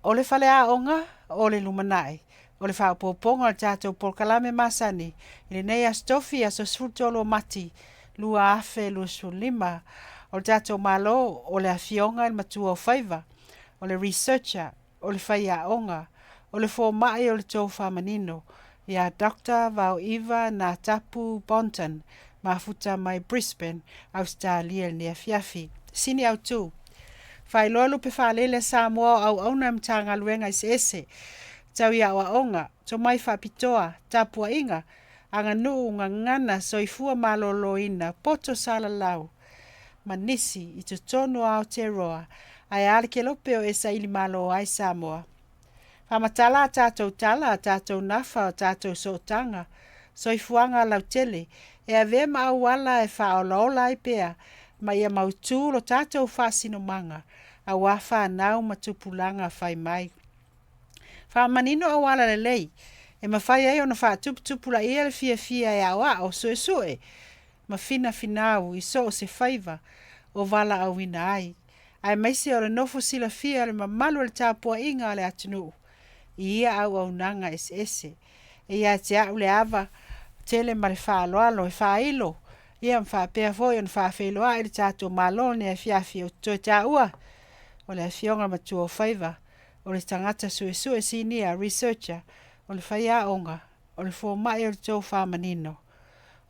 O le faleaoga o le lumanai, o le faaopoopoga o le tatou polokalame masani i lenei Aso Tofi, aso 13 o Mati 2025. O le tatou Malo, o le Afioga i le Matua o Faiva, o le Researcher, o le Faiaoga, o le Fomai o le Tofa Manino, ia Doctor Vaoiva Natapu Ponton, mafuta mai Brisbane, Ausetalia i lenei afiafi. Sini Autu, Faailoa lupe faalele a Samoa o auauna i Matagaluega eseese tau i aoaoga, tomai faapitoa, tapuaiga, aganuu, gagana, soifua maloloina, poto salalau, ma nisi i totonu o Aotearoa, ae a le kelope o e saili malo ai Samoa. Faamatala a tatou tala, a tatou nafa, o tatou sootaga, soifuaga lautele, e avea ma auala e faaolaola ai pea ma ia mautu lo tatou faasinomaga auā fanau ma tupulaga fai mai. Faamanino auala lelei e mafai ai ona faatuputupulaia le fiafia e aoao, suesue, ma finafinau i so o se faiva o valaauina ai, aemaise o le nofo silafia o le mamalu o le tapuaiga a le atunuu i ia auaunaga eseese. E ia te au le ava tele ma le faaaloalo e faailo ia ma faapea foi ona faafeiloai le tatou Malo i lenei afiafi. Ou te toe taua o le Afioga i le Matua o Faiva, o le tagata suesue sinia, researcher, o le faiaoga, o le fomai o le tofa manino.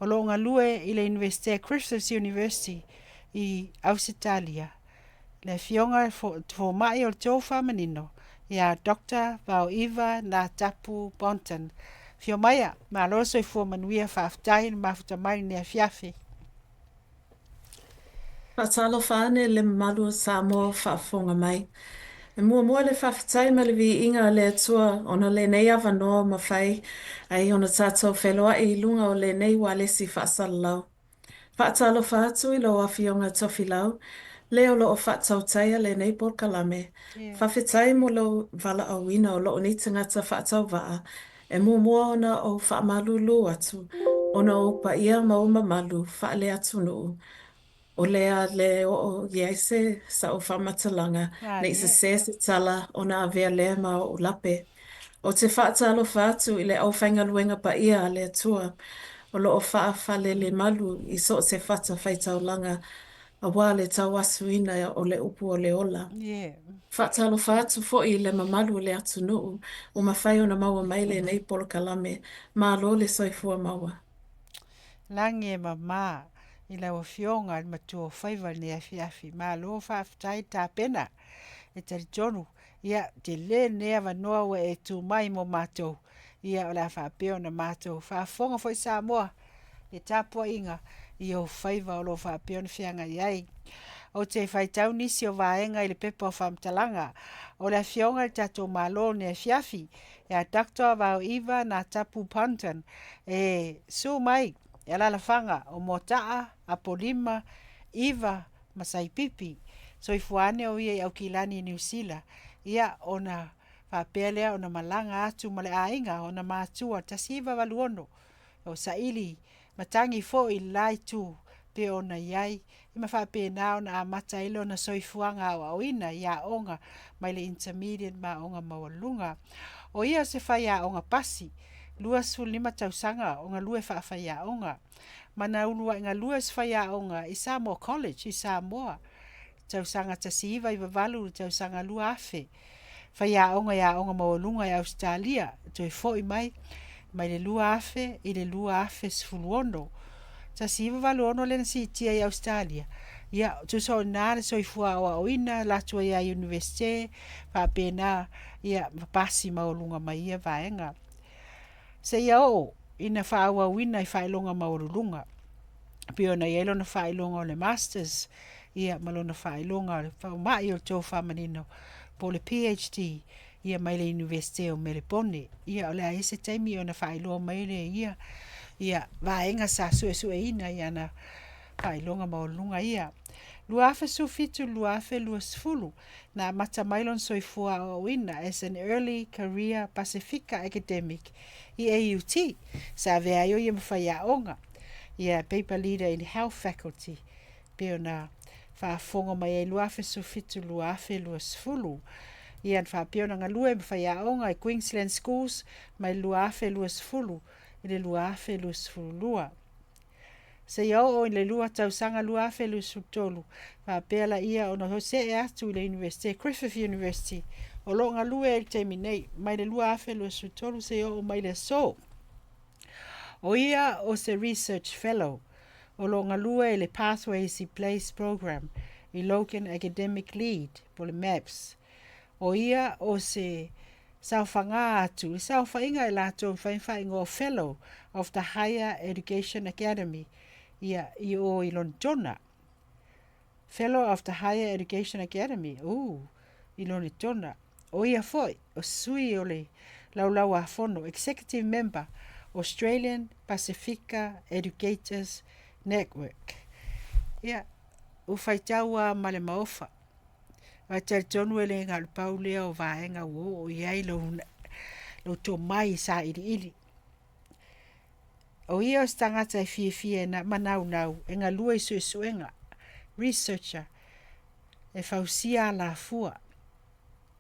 O lo o galue i le Iunivesite Griffith University i Ausetalia, le Afioga i le Fomai o le Tofa Manino ia Doctor Vaoiva Natapu Ponton. Afio maia, malo le soifua manuia, faafetai le mafuta mai i lenei afiafi. Faatalofa ane i le mamalu o Samoa o faafofoga mai. E muamua le faafetai ma le viiga a le Atua ona o lenei avanoa ua mafai ai ona tatou feiloai i luga o lenei ualesi faasalalau. Faatalofa atu i lau Afioga Tofilau, le o lo o faatautaia lenei polokalame. Faafetai mo lou valaauina o lou nei tagata faatauvaa E muamua ona ou faamalulu atu ona o ou paia ma ou mamalu faale-atunuu, o le a le oo i ai se sa'u faamatalaga ne i sesē se tala ona avea lea ma ou lape. Ou te faatalofa atu i le aufaigaluega paia a le Atua o lo o faafalelemalu i so o se fatafaitaulaga aua le tauasuina o le upu o le ola. Faatalofa atu foi i le mamalu o le atunuu ua mafai ona maua mai lenei polokalame. Malo le soifua maua. Lagi e mama i lau Afioga i le Matua o Faiva i lenei afiafi. Malo faafetai tapena. E talitonu, ia, tele lenei avanoa ua e tu mai mo matou. Ia, o le a faapea ona matou faafofoga foi Samoa i tapuaiga i ou faiva o lo o faapea ona feagai ai. Ou te faitau nisi o vaega i le pepa o faamatalaga o le Afioga i le tatou Malo i lenei afiafi ia Doctor Vaoiva Natapu Ponton e susu mai i alalafaga o Moataa, Apolima, Iva ma Saipipi. Soifua ane o ia i Aukilani i Niu Sila. Ia ona faapea lea ona malaga atu ma le aiga ona matua 1986 O saili matagi foi i le la itu pei ona i ai, ma faapena ona amata ai lona soifuaga aoaoina i aoga mai le intermediate ma aoga maualuluga. O ia o se faiaoga pasi, 25 tausaga o galue faafaiaoga, ma na uluai galue o se faiaoga i Samoa College i Samoa, tausaga 1998 i le tausaga 2000. Faiaoga i aoga maualuga i Ausetalia, toe foi mai mai le 2000 i le 2016. 1986 lea na siitia i Ausetalia, ia, tusa o i ina le soifua aoaoina, alu atu ai lava i Iunivesite, faapena, ia, ma pasi maualuga mai ia vaega. Seia oo ina faaauauina i faailoga maualuluga. Pei ona i ai lona faailoga o le Masters, ia, ma lona faailoga o le Fomai o le Tofa Manino, po o le PhD, ia, mai le Iunivesite o Melepone. Ia, o le a i ai se taimi ona faailoa mai lea i ia, ia, vaega sa suesueina i ana faailoga maualuluga ia. 2017 i le 2020, na amata mai lona soifua aoaoina as an Early Career Pasifika Academic i AUT, sa avea ai o ia ma faiaoga, ia Paper Leader in Health Faculty, pei ona faafofoga mai ai 2017 2020. Ia na faapea ona galue ma faiaoga i Queensland Schools mai le 2020 i le 2022. Seia oo i le lua tausaga 2023, faapea laia ona see atu i le Iunivesite, Griffith University, o lo o galue ai i le taimi nei, mai le 2023 seia oo mai i le aso. O ia o se Research Fellow o lo o galue i le Pathways i Place Program i Logan Academic Lead po o le MAPS. O ia o se saofaga atu i le saofaiga i latou e mafai ona faaigoa o Fellow of the Higher Education Academy ia i o i Lonetona. Fellow of the Higher Education Academy, uu, i Lonetona. O ia foi o se sui o le Laulau-a-Fono, Executive Member, Australian Pasifika Educators Network. Ia, ua faitau lava ma le maofa. Aua e talitonu e le na o le pau lea o vaega ua oo i ai lou, lou tomai sailiili. O ia o se tagata e fiafia e na, manaunau e galue i suesuega, researcher, e fausia alafua,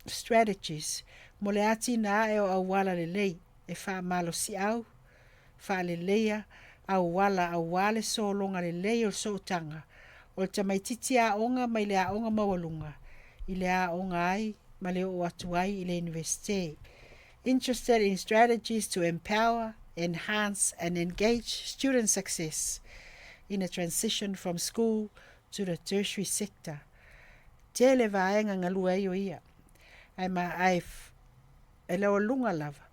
strategies, mo le atinae o auala lelei e faamalosiau, faaleleia auala aua le sologa lelei o le sootaga o le tamaitiiti aoga mai le aoga maualuga i le aoga ai ma le oo atu ai i le Iunivesite. Interested in strategies to empower, enhance and engage student success in a transition from school to the tertiary sector. Tele vaega galue ai o ia, ae ma ae e laualuga lava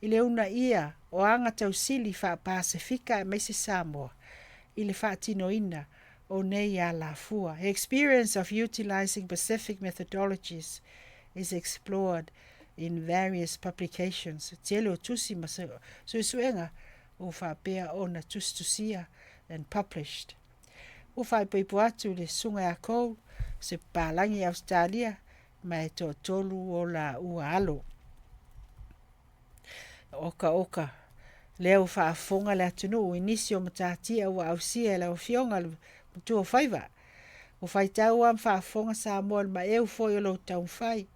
i le uunaia o aga tausili faa-Pasefika aemaise Samoa i le faatinoina o nei alafua. Her experience of utilizing Pacific methodologies is explored in various publications. Tele o tusi ma suesuega ua faapea ona tusitusia and published. Ua faaipoipo atu i le Susuga ia Cole, se papalagi i Ausetalia, ma e toatolu o laua alo. Okaoka lea ua faafofoga le atunuu i nisi o matatia ua ausia e lau Afioga le Matua o Faiva. Ua faitau lava ma faafofoga Samoa i le maeu foi o lou taumafai,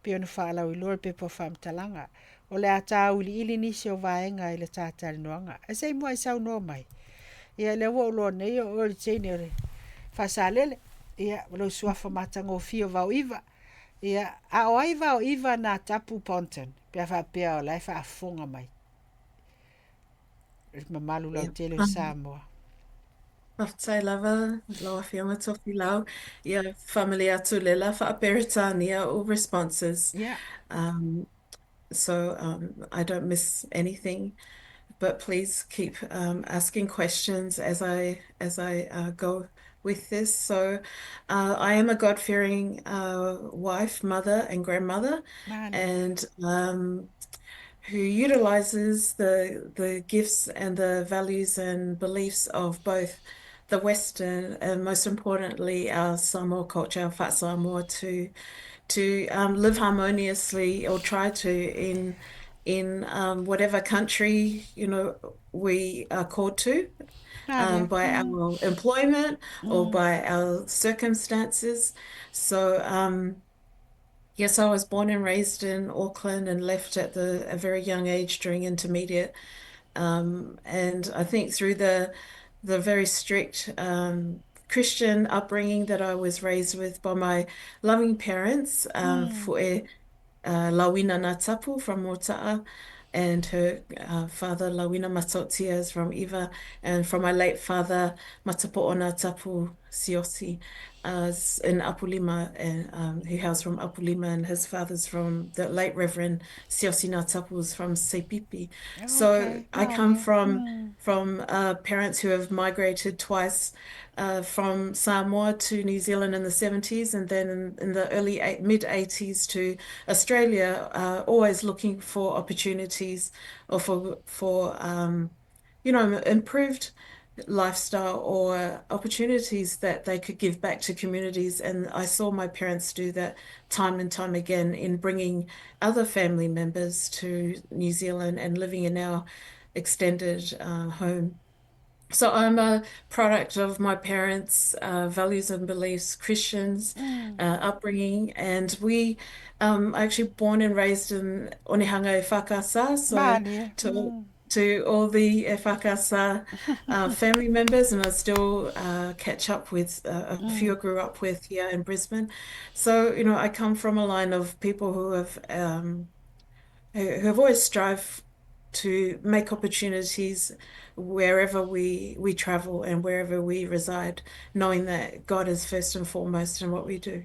pei ona faalauiloa le pepa o faamatalaga. O le a tauiliili nisi o vaega i le ta talanoaga. Ae se i muai saunoa mai. Ia, lea ua ou iloa nei o oe o le teine o le Faasalele. Ia, o lou suafa matagofie o Vaoiva. Ia, a o ai Vaoiva nā Tapu Ponton, pe a faapea o la e faafofoga mai le mamalu lautele o Samoa. Faafetai lava lau Afioga Tofilau. Ia, faamalie atu le la faa-Peretania o responses. Yeah. So I don't miss anything. But please keep asking questions as I go with this. So I am a God-fearing wife, mother, and grandmother, Malia. and who utilizes the gifts and the values and beliefs of both the Western and most importantly our Samoa culture, our Fa'asamoa, to live harmoniously or try to in whatever country we are called to Malia. by our employment or by our circumstances. So yes, I was born and raised in Auckland and left at the a very young age during intermediate. And I think through the very strict Christian upbringing that I was raised with by my loving parents, Fu'e Lawina Natapu from Mota'a and her father Lawina Matotia is from Iva, and from my late father Matapo'o Natapu Siaosi in Apolima, and who hails from Apolima, and his father's from the late Reverend Siaosi Natapu is from Seipipi. So I come Malia. from from parents who have migrated twice from Samoa to New Zealand in the 70s and then in the early mid 80s to Australia, always looking for opportunities or for improved lifestyle or opportunities that they could give back to communities. And I saw my parents do that time and time again in bringing other family members to New Zealand and living in our extended home. So I'm a product of my parents' values and beliefs, Christians, upbringing, and we actually born and raised in Onehunga e Whakasa. So Malie. to to all the e Whakasa family members, and I still catch up with a few I grew up with here in Brisbane. So you know, I come from a line of people who have who have always strived to make opportunities wherever we travel and wherever we reside, knowing that God is first and foremost in what we do.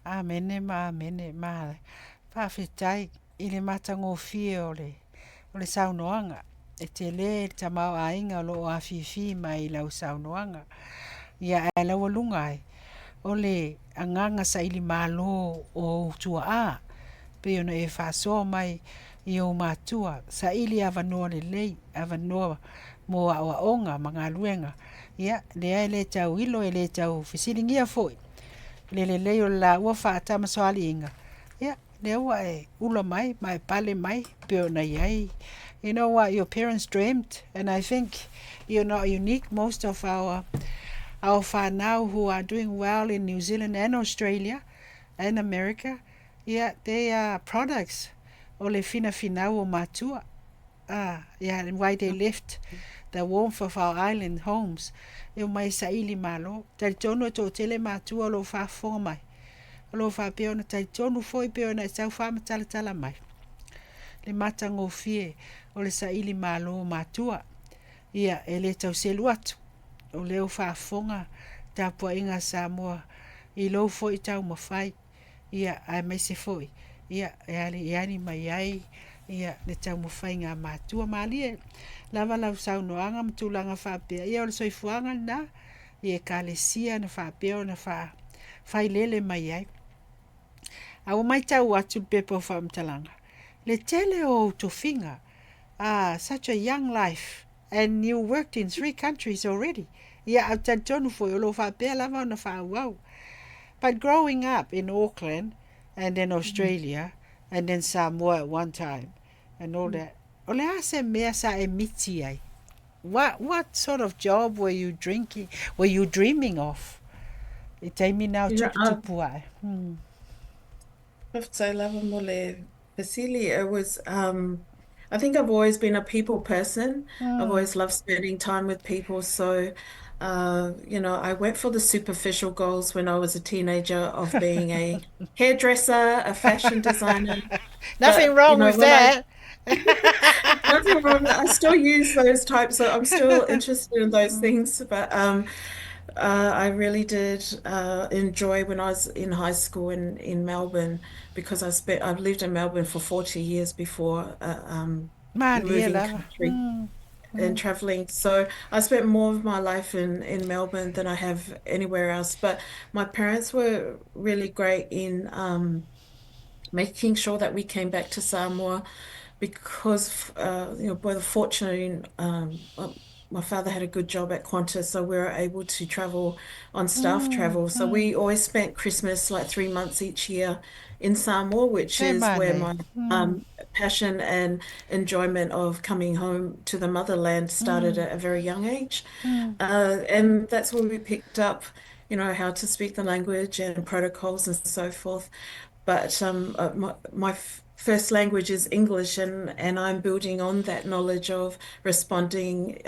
Amene ma amene ma faafetai i le matagofie o le o le saunoaga e tele le tamaoaiga o lo o afifi mai i lau saunoaga ia ae laualuga ai o le agaga saili malo o ou tuaa pei ona e faasoa mai i ou matua saili avanoa lelei avanoa mo aoaoga ma galuega ia lea e le tauilo e le tau fesiligia foi le lelei o le laua faatamasoaliiga ia lea ua e ula mai ma e pale mai pei ona i ai. You know what your parents dreamed, and I think you're not unique. Most of our whānau who are doing well in New Zealand and Australia and America, yeah, they are products o le finafinau o matua. Ah, yeah, and why they left the warmth of our island homes e o mai saili malo. Talitonu e toatele matua o lo o faafofoga mai. O lo o faapea ona talitonu foi pei ona e tau faamatalatala mai. Le matagofie o le saili malo o matua. Ia, e le tau selu atu. O lea ua faafofoga tapuaiga a Samoa i lou foi taumafai. Ia, aemaise foi, ia, e aliali mai ai ia le taumafaiga a matua. Malie lava lau saunoaga ma tulaga faapea, ia o le soifuaga lena i ekalesia na faapea ona faafailele mai ai. A ua matau atu le pepa o faamatalaga, le tele o ou tofiga, ah, such a young life and you worked in three countries already. Ia, ae ou te talitonu foi o lo o faapea lava ona faaauau. But growing up in Auckland and then Australia and then Samoa at one time and all that, o le a se mea sa e miti ai? What sort of job were you drinking, were you dreaming of? I taimi na o tuputupu ae. Faafetai lava mo le fesili. It was, I think I've always been a people person. I've always loved spending time with people. So, you know, I went for the superficial goals when I was a teenager of being a hairdresser, a fashion designer. Nothing But, you wrong know, with when I that. nothing wrong. I still use those types of, I'm still interested in those things, but I really did enjoy when I was in high school in Melbourne because I've lived in Melbourne for 40 years before Malie moving lava. country and traveling. So I spent more of my life in Melbourne than I have anywhere else. But my parents were really great in making sure that we came back to Samoa because you know, by the fortune, my father had a good job at Qantas, so we were able to travel on staff travel. So we always spent Christmas like 3 months each year in Samoa, which Se is where manaia. my passion and enjoyment of coming home to the motherland started at a very young age. And that's where we picked up, you know, how to speak the language and protocols and so forth. But my first language is English, and I'm building on that knowledge of responding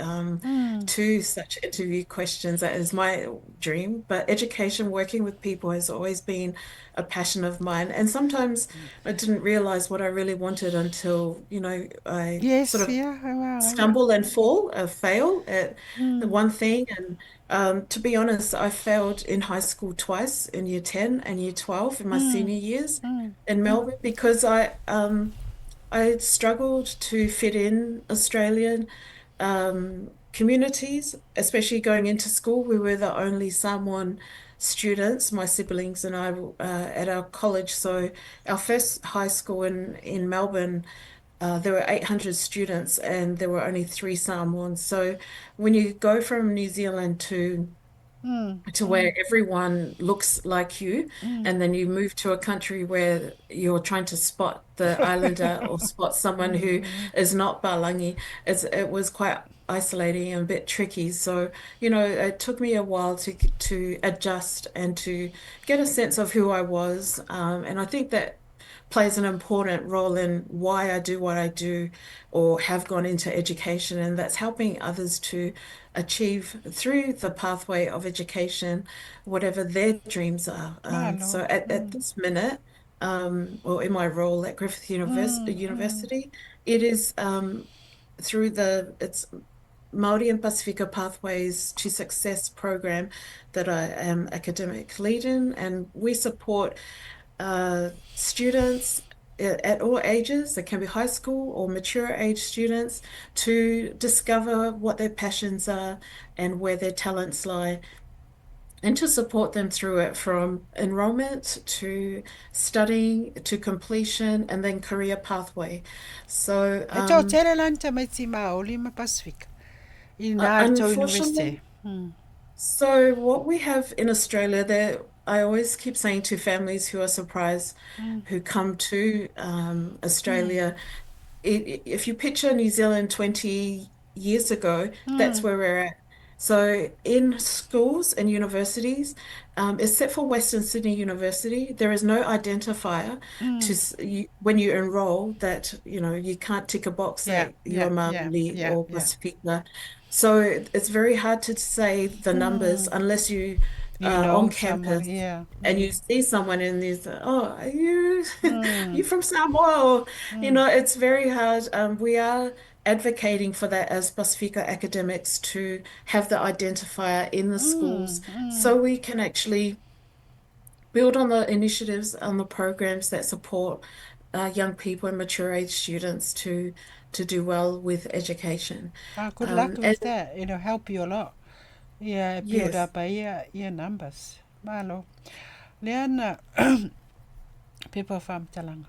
to such interview questions. That is my dream. But education, working with people, has always been a passion of mine. And sometimes I didn't realize what I really wanted until, you know, I sort Yes, of yeah, well, stumble and fall, fail at the one thing. And to be honest, I failed in high school twice in year 10 and year 12 in my senior years in Melbourne because I struggled to fit in Australian communities, especially going into school. We were the only Samoan students, my siblings and I, at our college. So our first high school in Melbourne there were 800 students and there were only three Samoans. So when you go from New Zealand to where everyone looks like you, and then you move to a country where you're trying to spot the islander or spot someone who is not Balangi, it was quite isolating and a bit tricky. So, you know, it took me a while to adjust and to get a sense of who I was. And I think that plays an important role in why I do what I do or have gone into education, and that's helping others to achieve through the pathway of education whatever their dreams are. Malo. So at this minute, or in my role at Griffith University, it is through the it's Māori and Pasifika Pathways to Success program that I am academic lead in, and we support students at all ages, it can be high school or mature age students, to discover what their passions are and where their talents lie, and to support them through it from enrollment to studying to completion and then career pathway. So, E toatele la ni tamaiti Māori ma Pasifika. I nā le tau university. unfortunately, so what we have in Australia, there, I always keep saying to families who are surprised who come to Australia, if you picture New Zealand 20 years ago, that's where we're at. So in schools and universities, except for Western Sydney University, there is no identifier to you, when you enroll that, you know, you can't tick a box Yeah, that you're yeah, yeah, Māori yeah, or yeah. Pasifika. So it's very hard to say the numbers unless you You are on know someone, campus yeah. and you see someone and you say, "Oh, are you you from Samoa?" You know, it's very hard. We are advocating for that as Pasifika academics to have the identifier in the schools so we can actually build on the initiatives and the programs that support young people and mature age students to do well with education. Ah, good luck And with that. It'll help you a lot. Yeah, build yes, up a ia, ia numbers. Malo. Lea na pepa whaamatalanga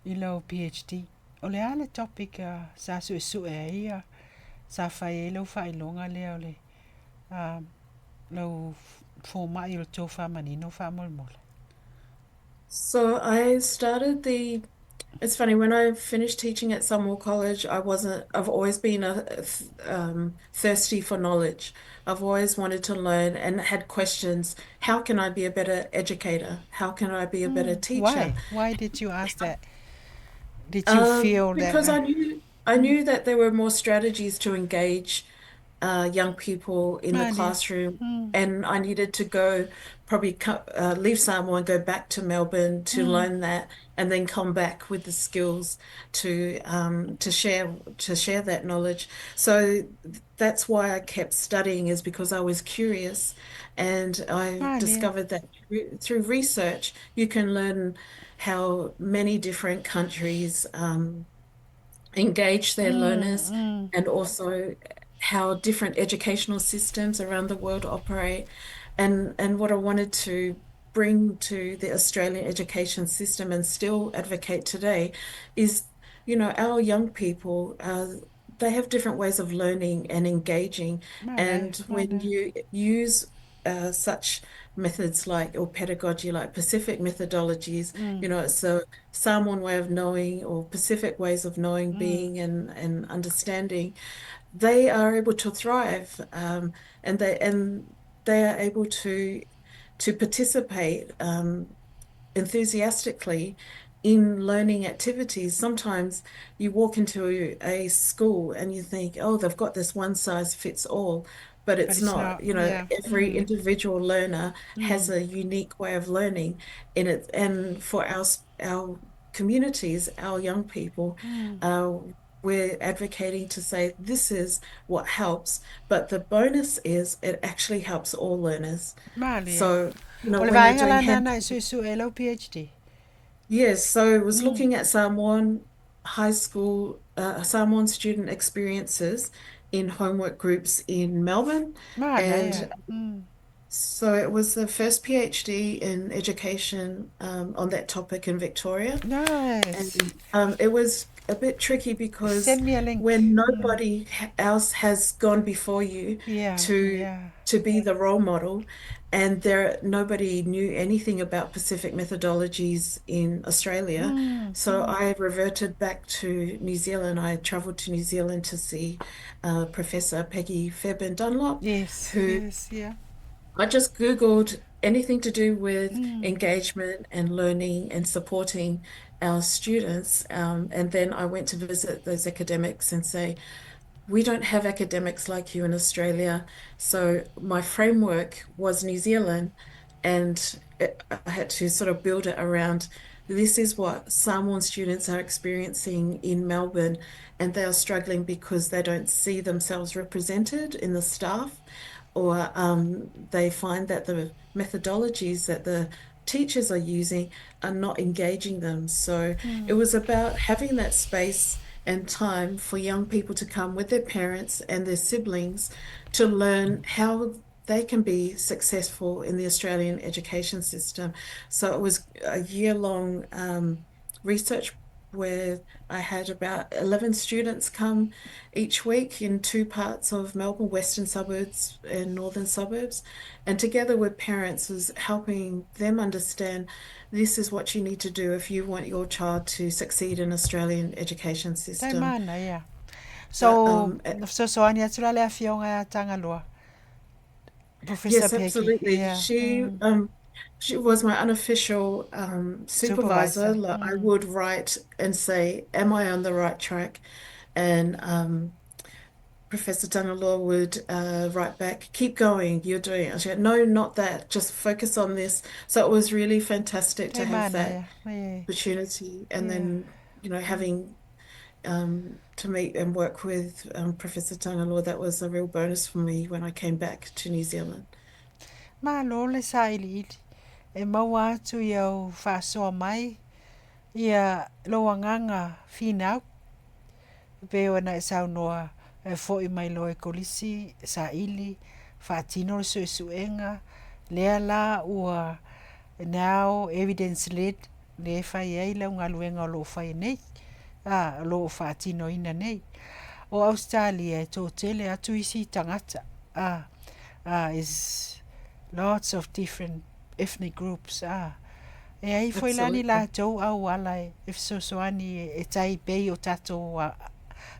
i lau PhD. O le a le topic sa suesue ai ia, sa fai ai lau faailoga lea o le lau fomai o le tou faamanino faamolemole. so I started the It's funny, when I finished teaching at Samoa College, I wasn't, I've always been a, thirsty for knowledge. I've always wanted to learn and had questions. How can I be a better educator? How can I be a better teacher? Why? Why did you ask that? Did you feel that? Because I knew that there were more strategies to engage young people in the Malia. classroom, and I needed to go probably leave Samoa and go back to Melbourne to learn that, and then come back with the skills to share that knowledge. So that's why I kept studying is because I was curious, and I Malia. discovered that through research you can learn how many different countries engage their learners and also how different educational systems around the world operate. And what I wanted to bring to the Australian education system and still advocate today is, you know, our young people, they have different ways of learning and engaging. Manaia, And when manaia. you use such methods like, or pedagogy like Pacific methodologies, you know, it's a Samoan way of knowing or Pacific ways of knowing, being, and understanding, they are able to thrive, and they are able to participate enthusiastically in learning activities. Sometimes you walk into a school and you think, oh, they've got this one size fits all, but But it's it's not. not, You know, yeah. every individual learner has a unique way of learning in it. And for our communities, our young people, uh, we're advocating to say this is what helps, but the bonus is it actually helps all learners. Malia. So, you O know, le when you're vaega doing la hands nana i suesue e lau PhD. Yes, so I was looking at Samoan high school, Samoan student experiences in homework groups in Melbourne. Manaia. And so it was the first PhD in education, on that topic in Victoria. Nice. And it was a bit tricky because Send me a link. when nobody else has gone before you Yeah, to yeah. to be the role model, and there nobody knew anything about Pacific methodologies in Australia. So I reverted back to New Zealand. I traveled to New Zealand to see Professor Peggy Fairbairn Dunlop, Yes, who yes, yeah. I just Googled anything to do with engagement and learning and supporting our students. And then I went to visit those academics and say, we don't have academics like you in Australia. So my framework was New Zealand, and I had to sort of build it around this is what Samoan students are experiencing in Melbourne, and they are struggling because they don't see themselves represented in the staff, or they find that the methodologies that the teachers are using are not engaging them. So it was about having that space and time for young people to come with their parents and their siblings to learn how they can be successful in the Australian education system. So it was a year-long research where I had about 11 students come each week in two parts of Melbourne, western suburbs and northern suburbs, and together with parents was helping them understand this is what you need to do if you want your child to succeed in Australian education system. Taimana, yeah. But So, fesoasoani atu la le afioga ia Tagaloa, Professor yes, Peggy, absolutely. yeah. She she was my unofficial supervisor. Supervisor. Like I would write and say, "Am I on the right track?" And Professor Dunalaw would write back, "Keep going, you're doing it." She went, "No, not that. Just focus on this." So it was really fantastic to have Taimana, that yeah. Yeah, opportunity, and yeah. then you know having to meet and work with Professor Tangaloa, that was a real bonus for me when I came back to New Zealand. Malo le sailiili e maua atu i au faasoa mai ia lou agaga finau e pei ona e saunoa e fo'i mai loa i Kolisi saili faatino le su'esu'ega lea la ua now evidence led lea e fai ai lau galuega o lo'o faia nei a o lo'o faatinoina nei. O Ausetalia e to'atele atu isi tagata a a is lots of different ethnic groups a e ai foi la ni Absolutely. latou auala e fesoasoani e tai pei o tatou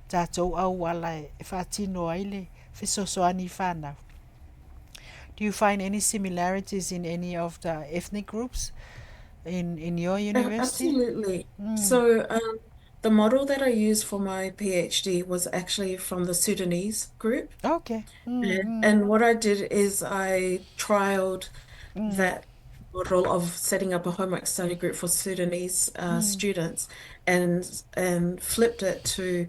tatou auala e faatino ai le fesoasoani i fanau. Do you find any similarities in any of the ethnic groups in your university? Absolutely. So, the model that I used for my PhD was actually from the Sudanese group. Okay. And what I did is I trialed that model of setting up a homework study group for Sudanese students and flipped it to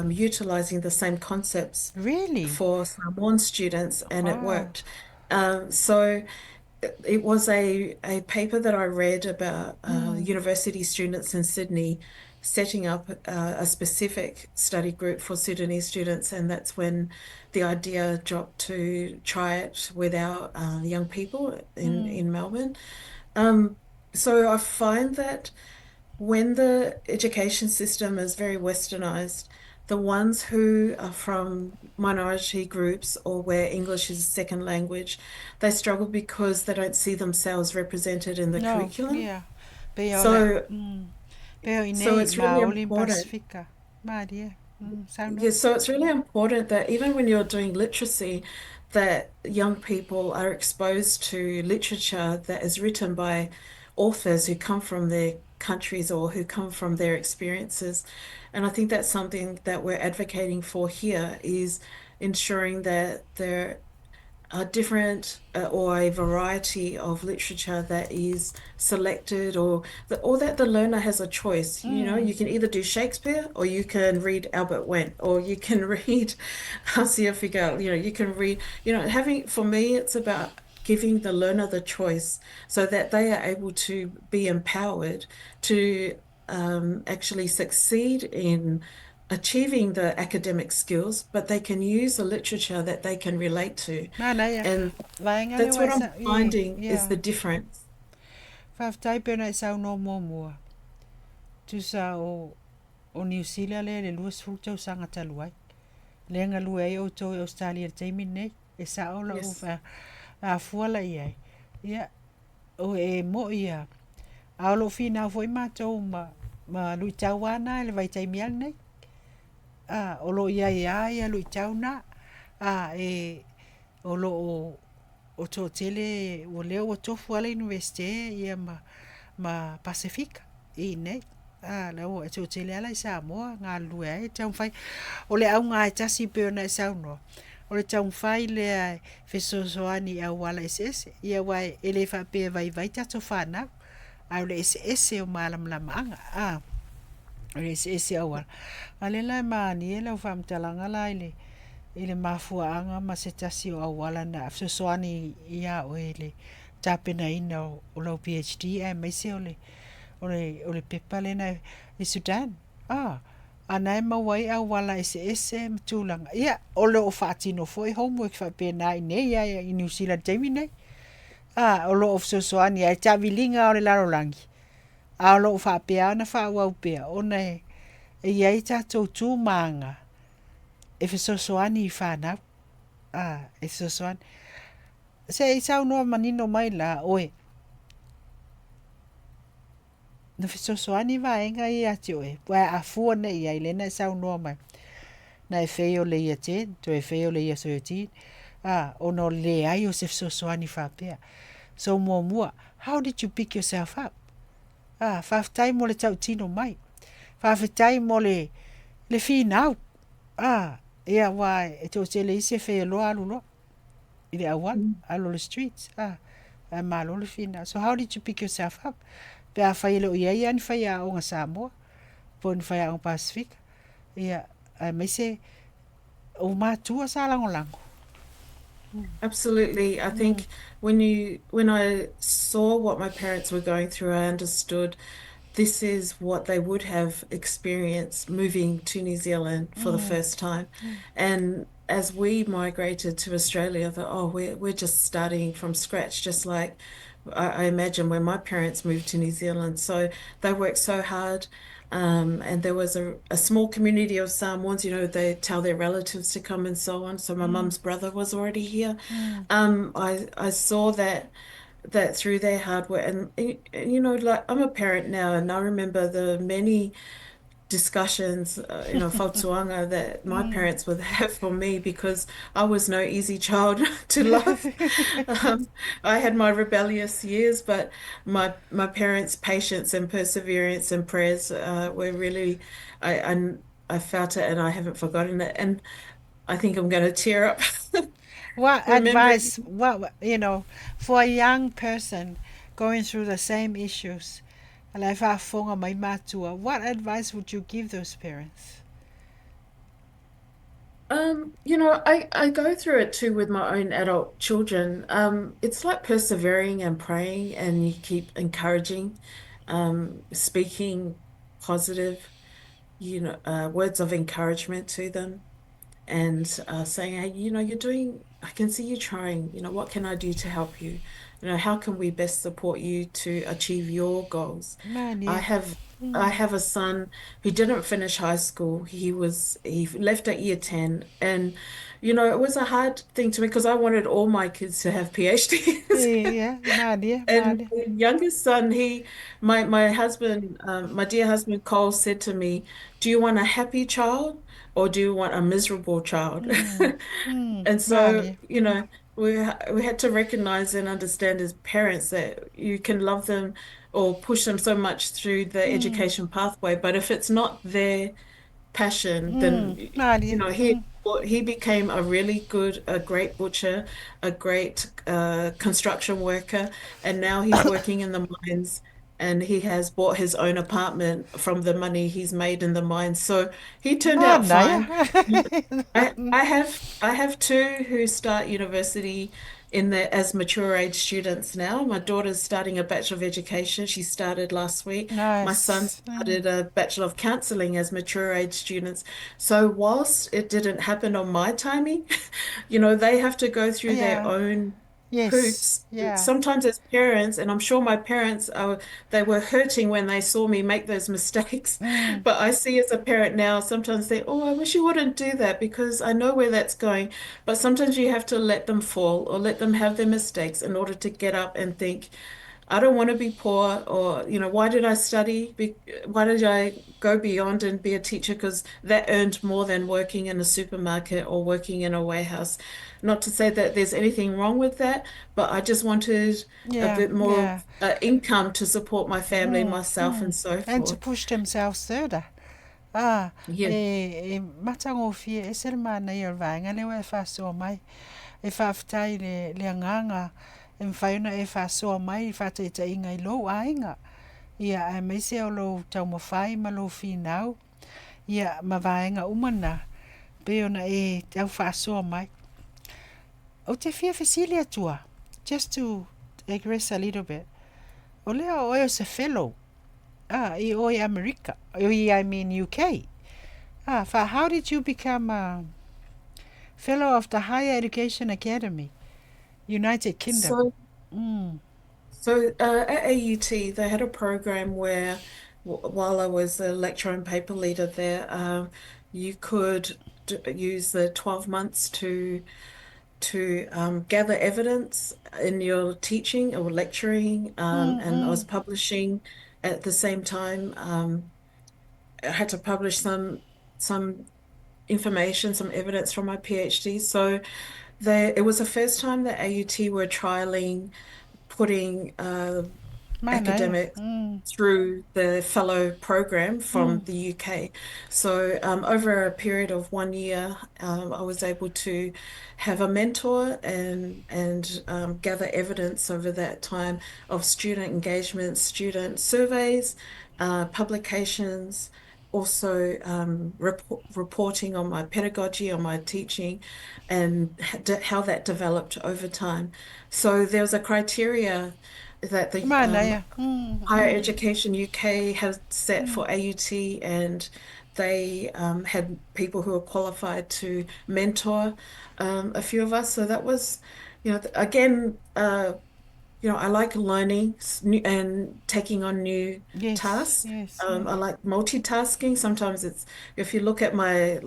utilizing the same concepts Really? for Samoan students, and it Wow. worked. So it was a paper that I read about university students in Sydney setting up a specific study group for Sudanese students, and that's when the idea dropped to try it with our young people in Melbourne. Um, so I find that when the education system is very westernized, the ones who are from minority groups or where English is a second language, they struggle because they don't see themselves represented in the No, curriculum. yeah. Pei o le So, pei o so inei it's really Maoli ma important. Pasifika. Malie. Saunoa. Yeah, so it's really important that even when you're doing literacy, that young people are exposed to literature that is written by authors who come from their countries or who come from their experiences. And I think that's something that we're advocating for here is ensuring that there a different or a variety of literature that is selected or that the learner has a choice. You know, you can either do Shakespeare or you can read Albert Wendt or you can read Garcia Figueroa. You know, you can read, you know, having for me it's about giving the learner the choice so that they are able to be empowered to actually succeed in achieving the academic skills, but they can use the literature that they can relate to. Manaia. And Vaega le that's wa what e I'm sa yeah, finding is yeah. the difference. Faafetai pei ona e saunoa muamua. Tusa o o Niu Sila lea i le 20 tausaga talu ai, lea e galue ai outou i Ausetalia i le taimi lenei. E sao lau Yes. afua la i ai, ia, o e mo'i a, a o lo o finau foi matou ma, ma luitau lava na i le vaitaimi lava lenei. A, o lo o i ai lava ia luitau na, a, e, o lo o, o toatele, o lea ua tofu lava le Iunivesite ia ma, ma Pasefika i inei. A, la ua, e toatele lava la i Samoa e galulue ai, e taumafai. O le auga lava e tasi e pei ona e saunoa, o le taumafai lea e fesoasoani i auala eseese, ia aua e le faapea e vaivai tatou fanau, ae o le eseese o malamalamaaga, a, o le eseese o auala. A lea la e manie lau faamatalaga la i le, i le mafuaaga ma se tasi o auala na fesoasoani iā oe i le tapenaina o lau PhD aemaise o le, o le, o le pepa lea na i Sudan. A, a na e maua ai auala eseese ma tulaga. Ia, o lo o faatino foi homework faapena i inei a i Niu Sila i le taimi nei. A, o lo o fesoasoani ai taaviliga o le lalolagi, a o lo o faapea ona faaauau pea ona e, e i ai tatou tu ma aga e fesoasoani i fanau. A, e fesoasoani. Se i saunoa manino mai la oe, na fesoasoani vaega ia ia te oe, aua a fua nei i ai, lea na e saunoa mai, na e fail le year 10, toe fail le year 13, a, ona o le leai o se fesoasoani faapea. So muamua, how did you pick yourself up? A, faafetai mo le tautino mai. Faafetai mo le, le finau. A, ia, aua e toatele isi e fail loa alu loa i le auala, alu o le streets, a, ae malo le finau. So how did you pick yourself up? Pe afai e le o i ai lava ni faiaoga Samoa, po o ni faiaoga Pasefika, ia, aemaise o matua sa lagolago. Absolutely. I think when I saw what my parents were going through, I understood this is what they would have experienced moving to New Zealand for the first time. And as we migrated to Australia, I thought, oh, we're just starting from scratch, just like I imagine when my parents moved to New Zealand. So they worked so hard. And there was a small community of Samoans, you know, they tell their relatives to come and so on. So my mum's brother was already here. I saw that through their hard work and you know, like I'm a parent now, and I remember the many discussions, you know, fautuanga that my parents would have for me because I was no easy child to love. Um, I had my rebellious years, but my parents' patience and perseverance and prayers were really, I, I I felt it and I haven't forgotten it. And I think I'm going to tear up What remembering. advice, what, you know, for a young person going through the same issues, la e faafofoga mai matua, what advice would you give those parents? You know, I go through it too with my own adult children. It's like persevering and praying, and you keep encouraging, speaking positive, you know, words of encouragement to them and saying, hey, you know, you're doing, I can see you trying. You know, what can I do to help you? You know, how can we best support you to achieve your goals? I Malie. have I have a son who didn't finish high school. He left at year 10 and you know, it was a hard thing to me because I wanted all my kids to have PhDs. Ia, malie, And malie. my youngest son, he, my husband, my dear husband Cole said to me, "Do you want a happy child or do you want a miserable child?" And so, Malie. you know, we had to recognize and understand as parents that you can love them or push them so much through the education pathway, but if it's not their passion, then you Malie. know he became a really good, a great butcher, a great construction worker, and now he's working in the mines. And he has bought his own apartment from the money he's made in the mines. So he turned out Manaia. fine. I have two who start university in the as mature age students now. My daughter's starting a Bachelor of Education. She started last week. My son Nice. started a Bachelor of Counseling as mature age students. So whilst it didn't happen on my timing, you know, they have to go through their Yeah. own Yes. hoops. Yeah. Sometimes as parents, and I'm sure my parents are, they were hurting when they saw me make those mistakes. Mm. But I see as a parent now, sometimes they, oh, I wish you wouldn't do that because I know where that's going. But sometimes you have to let them fall or let them have their mistakes in order to get up and think, I don't want to be poor, or, you know, why did I study? Why did I go beyond and be a teacher? Because that earned more than working in a supermarket or working in a warehouse. Not to say that there's anything wrong with that, but I just wanted a Yeah. bit more Yeah. income to support my family, Mm. myself, Mm. and so And to forth. push themselves further. Ah, Yeah. e, e matagofie ese le manaia o le vaega lea ua e faasoa mai. E faafetai i le, le agaga e mafai ona e faasoa mai i faataitaiga i lou aiga, ia aemaise o lou taumafai ma lou finau, ia ma vaega uma na, pei ona e tau faasoa mai. Ou te fia fesili atua, just to digress a little bit, o lea o oe o se fellow, ah, i o i Amerika, i I mean UK. Ah, fa, how did you become a fellow of the Higher Education Academy, United Kingdom? So, Mm. so at AUT, they had a program where, w while I was a lecturer and paper leader there, you could d use the 12 months to gather evidence in your teaching or lecturing, Mm, and I was mm. publishing at the same time. I had to publish some information, some evidence from my PhD. So it was the first time that AUT were trialing putting Manaia. academics Mm. through the fellow program from Mm. the UK. So, over a period of 1 year, I was able to have a mentor and gather evidence over that time of student engagement, student surveys, publications. Also, reporting on my pedagogy, on my teaching, and how that developed over time. So there was a criteria that the Manaia. Mm, Higher mm. Education UK has set for AUT, and they had people who were qualified to mentor a few of us. So that was, you know, again, you know, I like learning and taking on new Yes, tasks. yes, I yes. like multitasking. Sometimes it's, if you look at my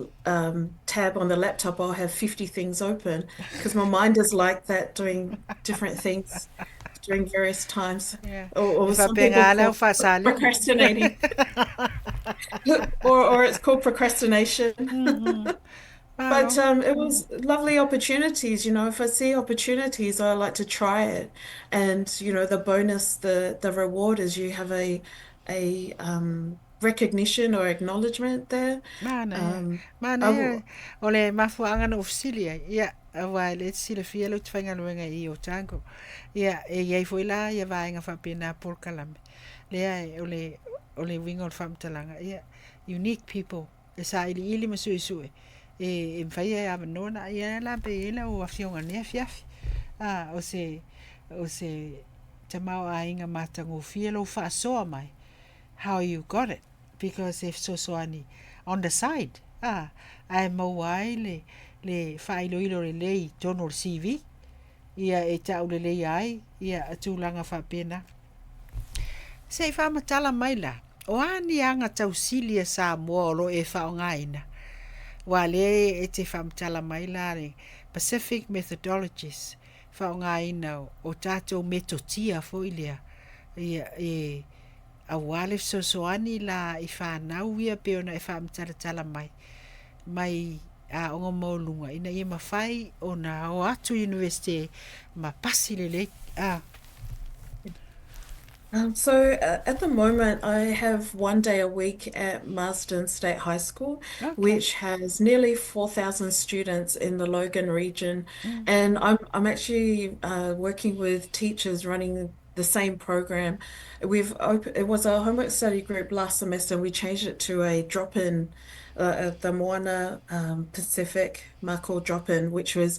tab on the laptop, I'll have 50 things open because my mind is like that, doing different things during various times. Yeah. Or E some people faapena lava le call au it faasalili. procrastinating, or it's called procrastination. Mm-hmm. But Malo. it Mm. was lovely opportunities, you know. If I see opportunities, I like to try it. And you know, the bonus, the reward is you have a recognition or acknowledgement there. Manaia. Um, I Manaia will. o le mafuaaga na ou fesili ai, ia, aua e le silafia lou te faigaluega i Otago. Ia, e iai foi la ia vaega faapena polokalame. Lea e, o le, o le uiga o le faamatalaga, ia, unique people, e sailiili ma suesue, e, e mafai e avanoa na, ia la pe i ai lau afioga i lenei afiafi. A, o se, o se tamaoaiga matagofie lou faasoa mai, how you got it, because e fesoasoani on the side, a, ae maua ai le, le faailoilo lelei i totonu o le CV, ia e tauleleia ai ia tulaga faapena. Se i faamatala mai la, o a ni aga tausili a Samoa o lo o e faaaogaina? Aua lea e te faamatala mai la le Pacific Methodologies, faaaogaina o tatou metotia foi lea, ia e aua le fesoasoani la i fanau ia pei ona e faamatalatala mai, mai aoga maualuluga ina ia mafai ona o atu i Universite ma pasi lelei. A. So at the moment, I have 1 day a week at Marsden State High School, Okay. which has nearly 4,000 students in the Logan region. Mm. And I'm actually working with teachers running the same program. We've opened, it was a homework study group last semester, and we changed it to a drop-in, the Moana Pacific Mako drop-in, which was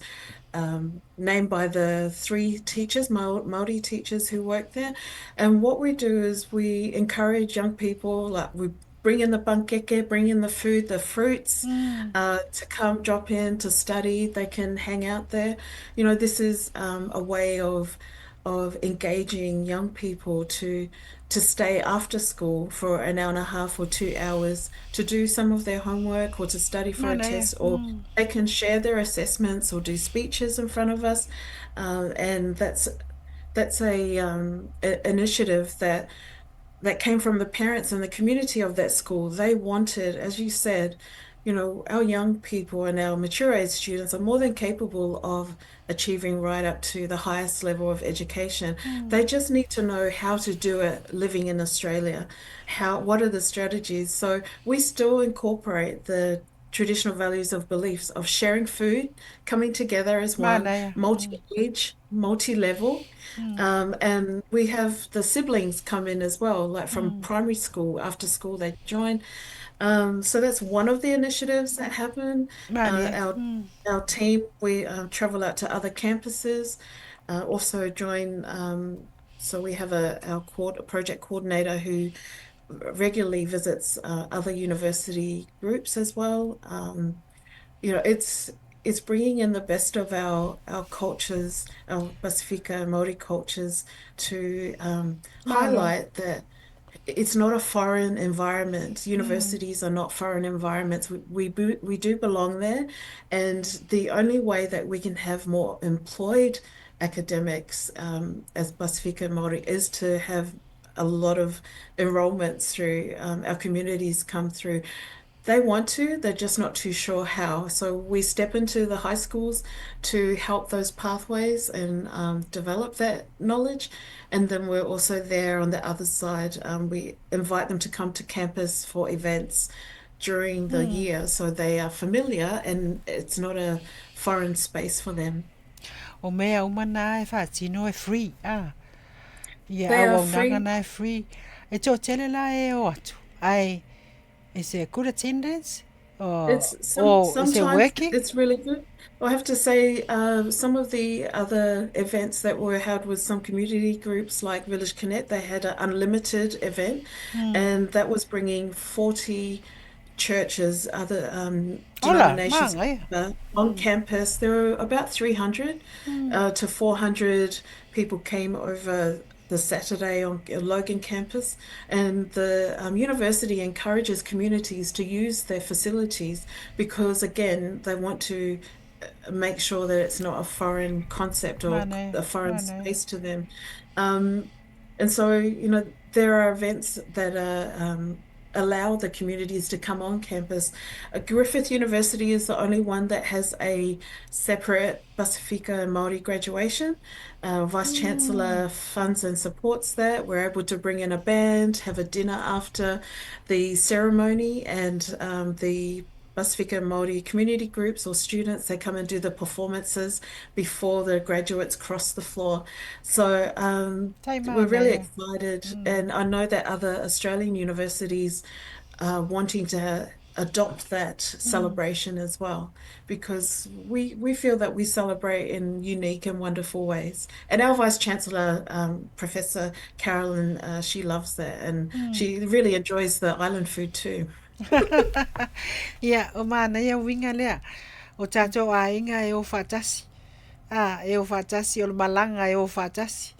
named by the three teachers, Maori teachers who work there. And what we do is we encourage young people, like we Bring in the pankeke, bring in the food, the fruits, to come drop in to study. They can hang out there. You know, this is a way of engaging young people to stay after school for an hour and a half or 2 hours to do some of their homework or to study for a Manaia. test, or they can share their assessments or do speeches in front of us. And that's a initiative that came from the parents and the community of that school. They wanted, as you said, you know, our young people and our mature age students are more than capable of achieving right up to the highest level of education. They just need to know how to do it living in Australia. How, what are the strategies? So we still incorporate the traditional values of beliefs of sharing food, coming together as one, Manaia. multi-age, multi-level. And we have the siblings come in as well, like from primary school, after school they join. So that's one of the initiatives that happen. Uh, Manaia. our our team, we travel out to other campuses, also join. So we have a our court, project coordinator who regularly visits other university groups as well. You know, it's bringing in the best of our cultures, our Pasifika and Māori cultures, to Malo. highlight that it's not a foreign environment. Universities are not foreign environments. We do belong there, and the only way that we can have more employed academics as Pasifika and Māori is to have a lot of enrollments through our communities come through. They want to, they're just not too sure how. So we step into the high schools to help those pathways and develop that knowledge. And then we're also there on the other side. We invite them to come to campus for events during the year so they are familiar and it's not a foreign space for them. O mea uma na e faatino e free a. Ia They are auaunaga free. na e free. E toatele la e o atu. Ai, is there good attendance? Or, It's some or is it sometimes working? it's really good. I have to say, some of the other events that were held with some community groups like Village Connect, they had an unlimited event, and that was bringing 40 churches, other Ola, denominations maga ia. on campus. There were about 300 to 400 people came over the Saturday on Logan campus, and the university encourages communities to use their facilities because, again, they want to make sure that it's not a foreign concept or Manaia, a foreign manaia. space to them. Um, and so, you know, there are events that are allow the communities to come on campus. Griffith University is the only one that has a separate Pasifika and Māori graduation. Vice Chancellor funds and supports that. We're able to bring in a band, have a dinner after the ceremony, and the Pasifika and Māori community groups or students, they come and do the performances before the graduates cross the floor. So Tai we're really manaia. excited, and I know that other Australian universities are wanting to adopt that celebration as well, because we feel that we celebrate in unique and wonderful ways. And our Vice Chancellor, Professor Carolyn, she loves that, and she really enjoys the island food too. Ia, o manaia uiga lea. O tatou aiga e o faatasi. A, e o faatasi, o le malaga e o faatasi.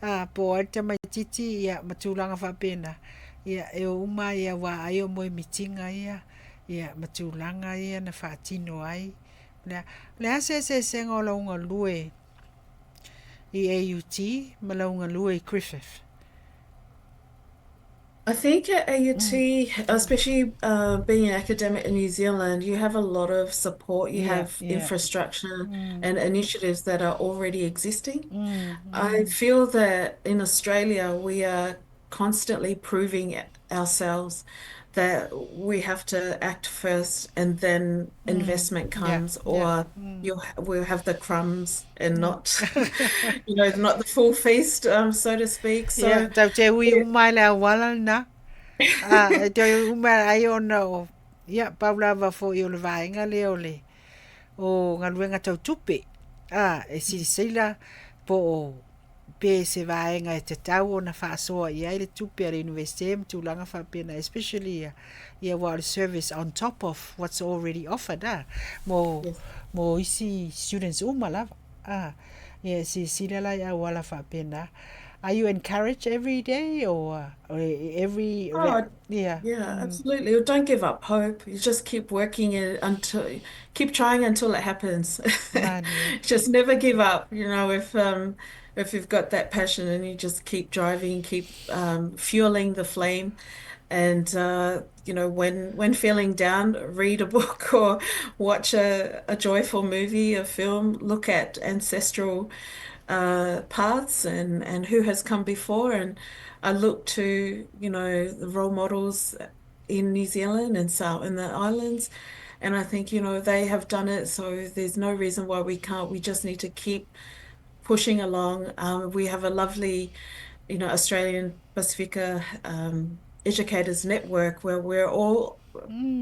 A, po o ai le tamaititi, ia, ma tulaga faapena. Ia, e o uma ai auā ai o moemitiga ia, ia, ma tulaga ia na faatino ai. O le a, o le a se eseesega o lau galue i AUT ma lau galue i Griffith? I think at AUT, especially being an academic in New Zealand, you have a lot of support. You Ia, have ia. infrastructure and initiatives that are already existing. I feel that in Australia, we are constantly proving ourselves that we have to act first and then investment Ia, comes, ia. or you'll we'll have the crumbs and not, you know, not the full feast, so to speak. Ia, So tatou te ui uma i le auala lena. A, e toe uma ai ona o, ia, pau lava foi o le vaega lea o le, o galuega tau tupe. A, e silasila po o, Pe se vaega e tatau ona faasoa i ai le tupe a le Iunivesite ma tulaga faapena, especially ia, ia aua o le service on top of what's already offered a, mo, Yes. mo isi students uma lava. A, ia e silasila la i auala faapena. Are you encouraged every day or, or every, Oh, yeah. yeah, absolutely. Well, don't give up hope. You just keep working it until, keep trying until it happens. Malie. Just never give up. You know, if you've got that passion and you just keep driving, keep fueling the flame, and you know, when feeling down, read a book or watch a joyful movie, a film, look at ancestral paths and who has come before. And I look to, you know, the role models in New Zealand and South in the islands. And I think, you know, they have done it, so there's no reason why we can't. We just need to keep pushing along. We have a lovely, you know, Australian Pacifica Educators Network where we're all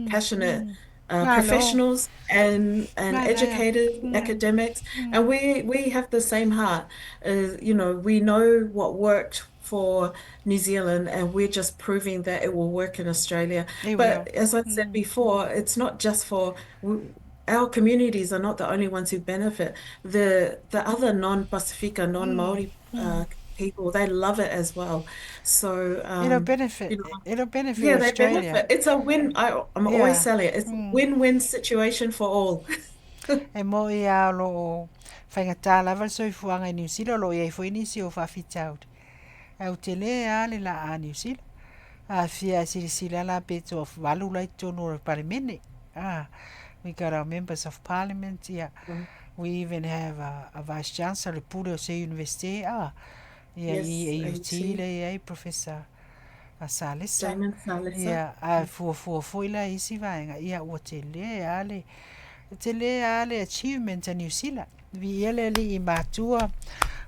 passionate Malo. professionals and Manaia. educators, academics, and we have the same heart. You know, we know what worked for New Zealand, and we're just proving that it will work in Australia. It will. But as I said before, it's not just for our communities are not the only ones who benefit. The other non-Pasifika, non-Māori people, they love it as well. So It'll benefit. you know, It'll benefit yeah, they Australia. benefit. It's a win. I'm always Yeah. selling it. It's a win-win situation for all. E mo'i lava o lo o faigata lava le soifuaga i Niu Sila, o lo o i ai foi nisi o faafitauli. Ae ua tele lava le laa a Niu Sila. Aafia ae silasila la pe toavalu la i totonu o le Palemene. Ah, we got our members of parliament, ia, we even have a vice chancellor, le pule o se Universite, ah, ia i Yes, AUT AUT. lea e i ai Professor a Salesa. Damon Salesa. Ia, ae fuafua foi la i isi vaega, ia ua tele lava le, tele lava le achievement a Niu Sila. Viia le alii matua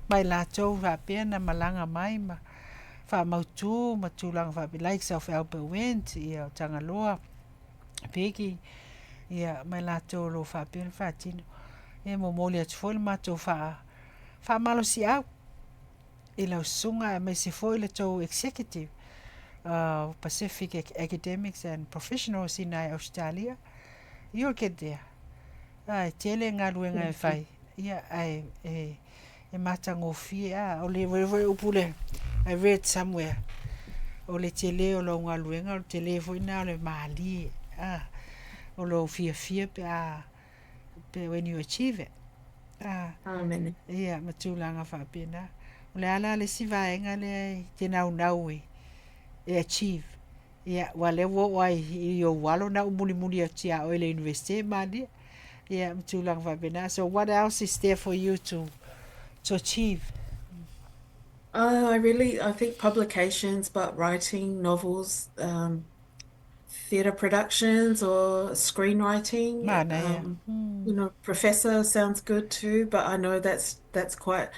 ma i latou faapea na malaga mai ma faamautu ma tulaga faapea, likes of Albert Wendt, ia o Tagaloa, Peggy, ia ma i latou o lo o faapea ona faatino. Ia e momoli atu foi le matou faa, faamalosiau i lau susuga aemaise foi le tou executive of Pacific Academics and Professionals ina i Ausetalia, you'll get there. Ae tele galuega e fai, ia ae e, e matagofie a, o le foi upu lea, I read somewhere, o le tele o lau galuega, o le tele foi lena o le malie, a, o lou fiafia pe a, pe when you achieve it. A, Amene. ia, ma tulaga faapena. O le a la le isi vaega lea e te naunau e, e achieve? Ia, aua o lea ua oo lava i ou alo na ou mulimuli atu ia oe i le Universite, malie. Ia, ma tulaga faapena. So what else is there for you to achieve? I really, I think publications, but writing novels, theatre productions or screenwriting. Manaia. You know, professor sounds good too, but I know that's quite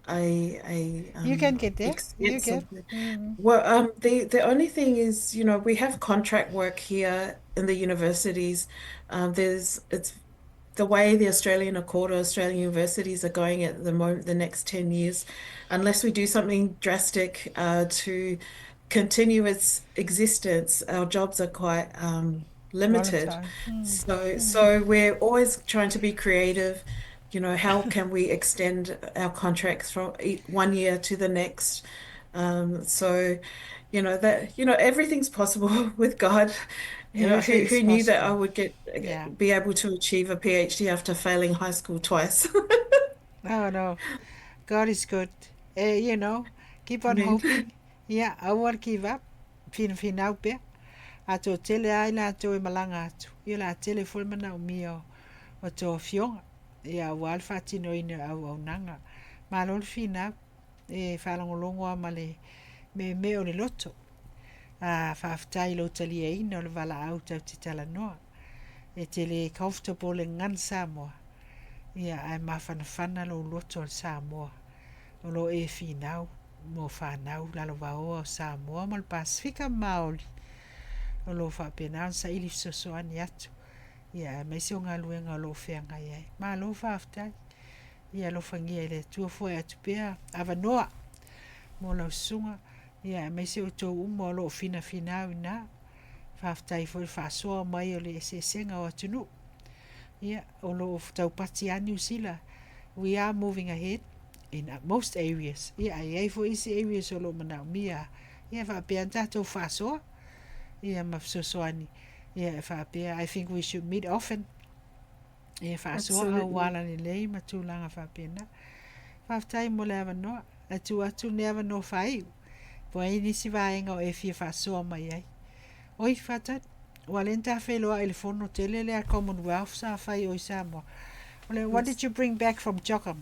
a You can get there. You expensive. can. Well, the only thing is, you know, we have contract work here in the universities. There's it's the way the Australian Accord or Australian universities are going at the moment, the next 10 years, unless we do something drastic to continue its existence, our jobs are quite limited. Volatile. So we're always trying to be creative. You know, how can we extend our contracts from one year to the next? So, you know that, you know, everything's possible with God. You know, who Everything's who knew that I possible. would get Yeah. be able to achieve a PhD after failing high school twice? No, no. God is good. Eh, you know, keep I on mean, hoping. Yeah, aua le give up. Finafinau pea. A toatele lava i latou e malaga atu, ia o le a tele foi le manaomia o tou afioga, ia aua le faatinoina o le auaunaga. Malo le finau, e faalogologo lava ma le meemee o le loto. A faafetai i lou taliaina o le valaau tatou te talanoa. E te le comfortable i le gagana Samoa, ia ae mafanafana lou loto o le Samoa o lo o e finau mo fanau lalovaoa o Samoa ma le Pasefika Maoli o lo o faapena ona saili fesoasoani atu ia aemaise o galuega o lo o feagai ai. Malo faafetai. Ia alofagia e le Atua foe atu pea avanoa mo lau susuga, ia aemaise outou uma o lo o finafinau i ina. Faafetai foi i le faasoa mai o le eseesega o atunuu. Ia, o lo o taupati lava Niu Sila. We are moving ahead in most areas. Ia, ae i ai foi isi areas o lo o manaomia lava. Ia, e faapea ona tatou faasoa, ia ma fesoasoani. Ia, e faapea, I think we should meet often. Ia, faasoa auala lelei ma tulaga faapena. Faafetai mo le avanoa. E tuu atu lenei avanoa faaiu, po o ai nisi vaega o e fia faasoa mai ai. Oi, faatali, ua lea na ta feiloai i le fono tele lea a Commonwealth sa fai o i Samoa. O le, what did you bring back from CHOGM?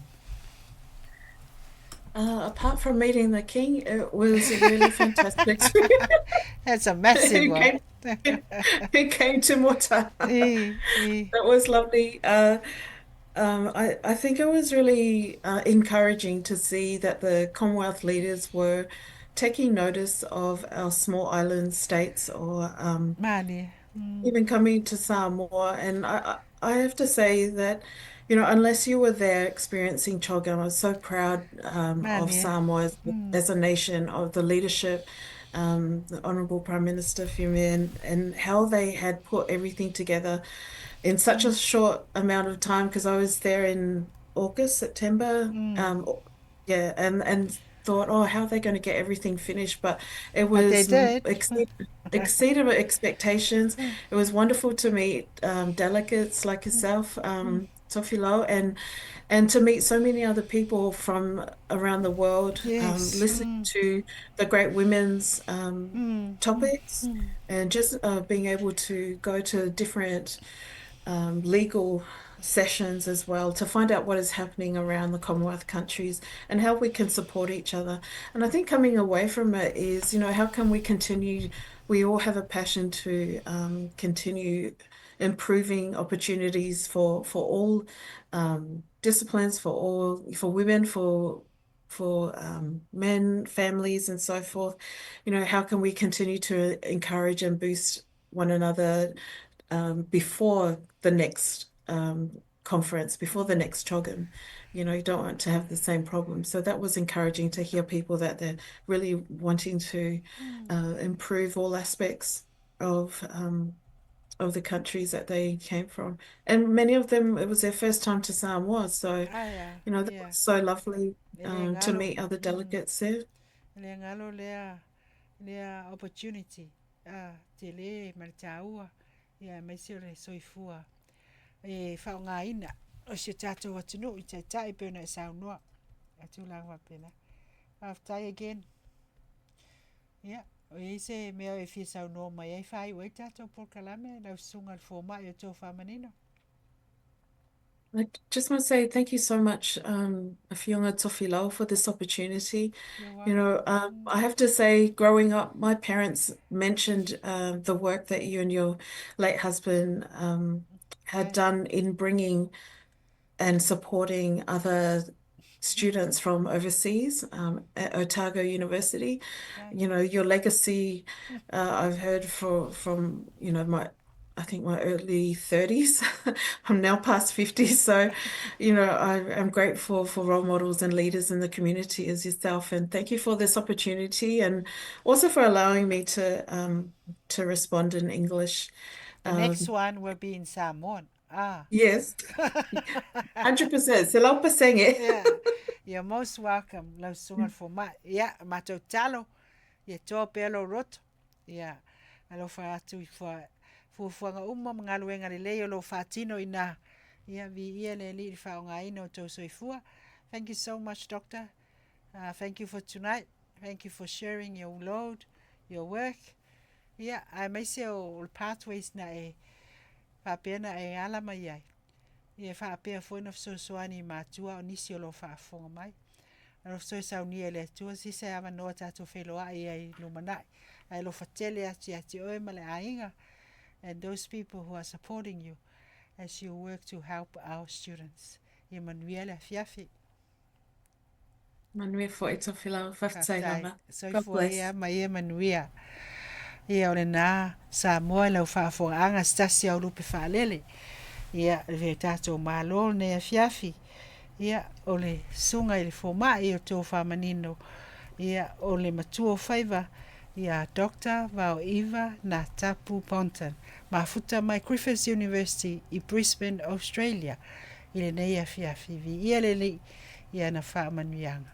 Apart from meeting the king, it was a really fantastic experience. That's a massive one. Who came to Motara. It was lovely. I think it was really encouraging to see that the Commonwealth leaders were taking notice of our small island states or even coming to Samoa. And I have to say that, you know, unless you were there experiencing CHOGM, I was so proud of Samoa as a nation, of the leadership, the Honourable Prime Minister Fiame, and how they had put everything together in such a short amount of time, because I was there in August, September, yeah, and thought, oh, how are they going to get everything finished? But it But they was did. exceeded my expectations. It was wonderful to meet delegates like yourself, Tofilau, and to meet so many other people from around the world, listening to the great women's topics, and just being able to go to different legal sessions as well to find out what is happening around the Commonwealth countries and how we can support each other. And I think coming away from it is, you know, how can we continue? We all have a passion to continue improving opportunities for all disciplines, for women, for men, families, and so forth. You know, how can we continue to encourage and boost one another before the next conference, before the next CHOGM? You know, you don't want to have the same problem. So that was encouraging to hear people that they're really wanting to improve all aspects of the countries that they came from. And many of them, it was their first time to Samoa. So, you know, that was so lovely E le to galo. meet other delegates there. E le galo lea opportunity tele ma le taua, ia aemaise o le soifua e faaaogaina o si o tatou atunuu i taitai e pei ona e saunoa i tulaga faapena. Faafetai again. Ia, o i ai se mea e fia saunoa mai ai faaiu ai le tatou polokalame, lau susuga i le fomai o Tofamanino? I just want to say thank you so much, Afioga Tofilau, for this opportunity. You're You welcome. know, I have to say, growing up, my parents mentioned the work that you and your late husband had done in bringing and supporting other students from overseas at Otago University. You know, your legacy, I've heard from, you know, my I think my early 30s. I'm now past 50. So, you know, I am grateful for role models and leaders in the community as yourself. And thank you for this opportunity and also for allowing me to respond in English. The next one will be in Samoan. Ah. Yes. 100%. Selau pasenge. Yeah. You're most welcome, lau susuga i le fomai. Ia, matou talo, ia toa pea lou roto. Ia, alofa atu i fuafuaga uma ma galuega lelei o lo o faatino i ina. Ia, viia le Alii i le faaaogaina o tou soifua. Thank you so much, Doctor. Thank you for tonight. Thank you for sharing your load, your work. Ia, aemaise o le pathways na e faapea na e ala mai ai. Ia e faapea foi ona fesoasoani i matua o nisi o lo o faafofoga mai. Alofa toe saunia e le Atua se isi avanoa tatou feiloai ai i lumanai. Ae alofa tele atu ia te oe ma le aiga and those people who are supporting you as you work to help our students. Ia manuia le afiafi. Manuia foi Tofilau, faafetai lava. God Soifua bless. ia ma ia manuia. Ia o lena Samoa i lau faafofogaaga se tasi au lupe faalele. Ia le tatou Malo lenei afiafi. Ia o le susuga i le fomai o Tofāmanino. Ia, o le matua o faiva ia Doctor Vaoiva Natapu Ponton, mafuta mai Griffith University i Brisbane, Australia i lenei afiafi. Viia le Alii i ana faamanuiaga.